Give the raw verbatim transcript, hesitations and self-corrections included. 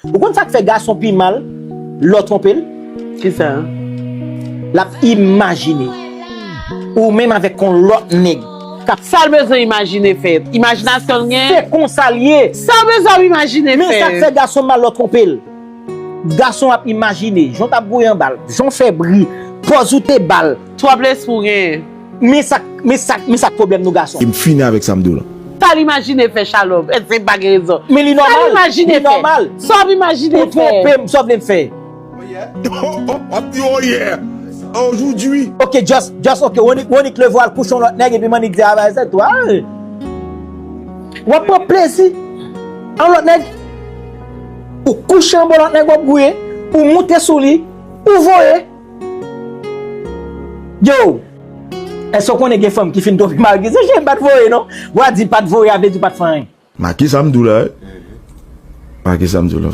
Ou konn sa k fè gason pi mal lè w twonpe l? Kisa? L ap imajine ou menm avèk yon lòt nèg. Sa l bezwen imajine fè? Imajinasyon l gen? Se konsa l ye. Sa l bezwen ap imajine fè? Men sa k fè gason mal lè w twonpe l. Gason ap imajine jan w t ap gouye anba l, jan w fè bri, pòz ou te ba l. Twòp lespri w genyen. Men sa, men sa, men sa k pwoblèm nou gason. E m fini avèk sa m di w lan. Sa l imajine fè, Shalom? Èske m pa gen rezon? Men li Sa l nòmal. Imajine Li fè? Nòmal. Sa w ap imajine Ou fè? Twonpe m, sa w vle m fè? W ap di oh yeah! Aujourd'hui! Ok, just, just, ok, Ronik, Ronik leve al kouche yon lòt nèg epi m annik di a bay sèt tou. W ap pran plezi an lòt nèg. Ou kouche anba lòt nèg, w ap gouye, ou moute sou li, ou voye. Yo! Èske w konnen gen fanm ki fin twonpe mari? Se chen pa t voye non. W a di pa t voye, a vle di pa t fè anyen. Make sa m di w la, wi. Make sa m di w la.